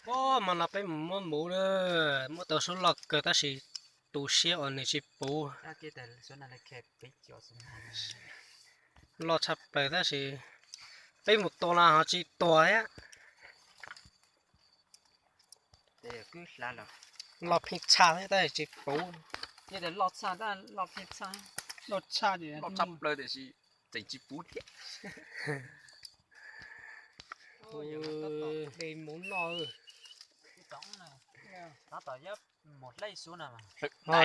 Hmo no peb mus muab muv na, muab tau suab loj kawg tab sis tu siab uas nws tsis puv. Loj tshaj plaws tab sis peb mus tua los ho tsis tuag thiab. Loj pheej tshaj thiab tab sis tsis puv. Loj tshaj, loj tshaj tiam sis tseem tsis puv thiab. De muv noj.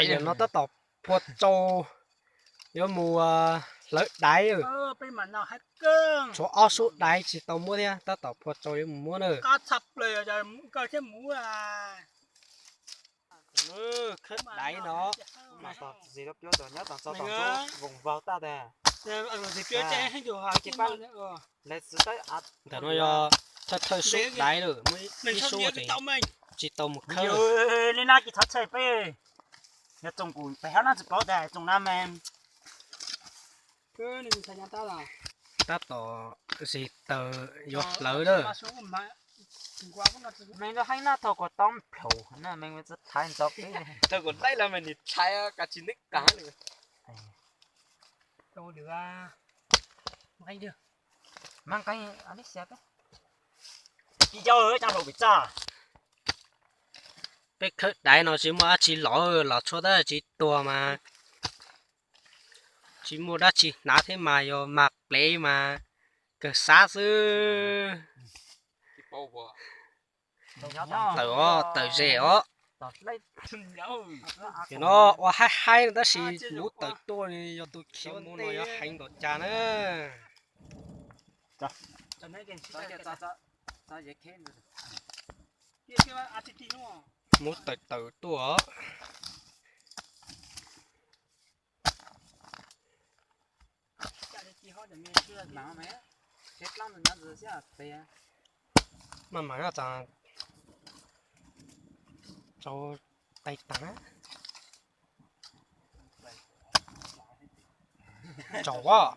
Yog no tab tom phua tsau, yuav mus hlawv daiv. Tshuav ob sub daiv tsis tau muab thiab, tab tom phua tsau yuav mus muab na. Khawb daiv no. Nyob tom voos vau taj tag. Ntawm no yog thawj thawj sub daiv lawm, muaj ib sub tseem tsis tau mus khawb. Li no ces thov txhais peb, yog tsoom kuv pem hab no tsis paub tas tsoom no mas. Tab tom zis taws yuav hlawv lawm. Meej lub heeb no thaum kuv tau plhus na, meej txawj thaij ntxov peb. Thaum kuv laij los mas nim thaij kav tsis neeb kav li. Mas qeeb li xia peb. Tsis yog cov hluas pim txaj. Peb khawb daiv no tsis muaj dab tsi lov, los tshuaj tab tsis tuag mas tsis muaj dab tsi hnav thiab mas yog mag plev mas kawg xav xwb. Tawm os, tawm ze os. Ces no ua haib haib no tab sis muv tawm tuaj yog tus khiav mus no yog heev npaum cas na. Muv tawm tawm tuaj. Maj mam nyob tas rau tais tag. Tsaus as.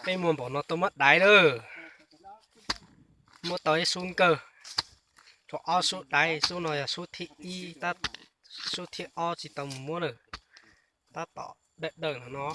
Peb muaj npaum no tuaj muab daiv lawm. Muab tau ib sub nkawg, tshuav ob sub daiv, sub no yog sub thib ib, tab sub thib ob tsis tau mus muab lawm. Tab tom dawj dawj ntawm no.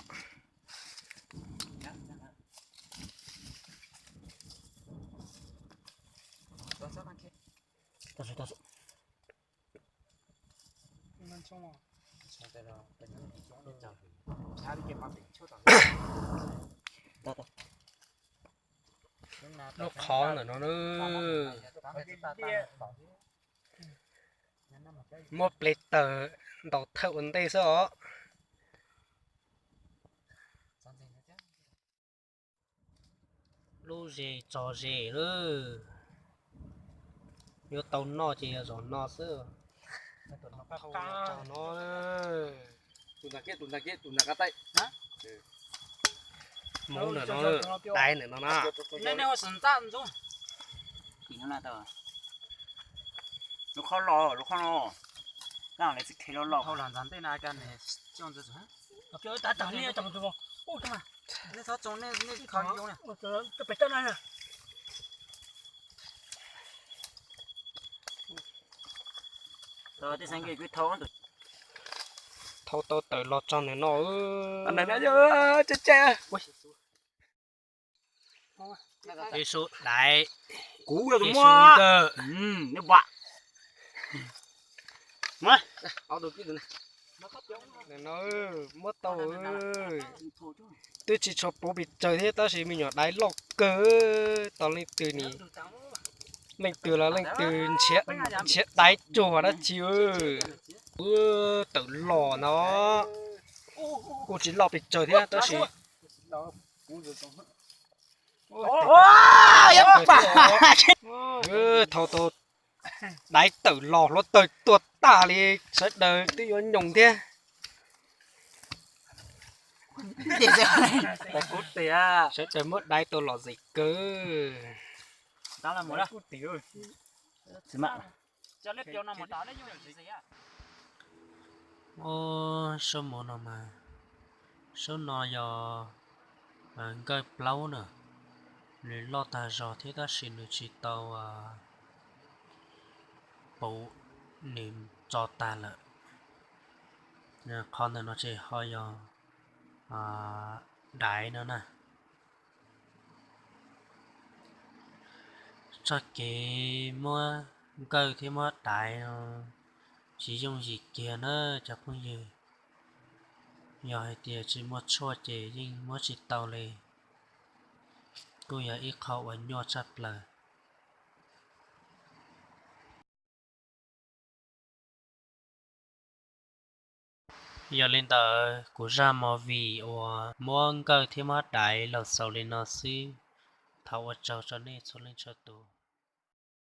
Lub qhov ntawm no na. Muab ple tawg ntaus thawj ua ntej xwb os. Lub zes tso zes lawm. Yuav tau noj ces yog zaum no xwb. Mus ntawm no, daiv ntawm no na. Lub qhov los, lub qhov no. Lawv txiv khe los los. Thau tau tawm los txog ntawm no. Ib sub daiv, kuv yog tus muab nkawg. Ntawm no muab tau. Twb tsis tshua puv pes tsawg thiab tab sis me nyuam daiv loj kawg. Tau leej twg ni, leej twg los leej twg nrhiav daiv cuag dab tsi. Tawm los no kuj tsis loj pes tsawg thiab tab sis thaum tau daiv tawm los hluav taws tuag tag li, sawv daws twb yuav nyoos thiab. Sawv daws muab daiv tau lom zem kawg. Ub, saub mov no mas, saub no yog nkawj plaub na, nws loj tag zog thiab tab sis nws tsis tau puv, nws txo tag lawm. Qhov ntawm no ces ho yog daiv no na. Txoj kev muab nkawj thiab muab daiv no tsis yooj yim kiag na cov phooj ywg. Yog hais tias tsis muaj tshuaj ces yeej muab tsis tau li. Kuj yog ib qho uas nyuaj tshaj plaws. Yog li ntawd kuv zaj movie uas muab nkawj thiab muab daiv los xaus li no xwb. Thov ua tsaug rau nej txhua leej txhua tus.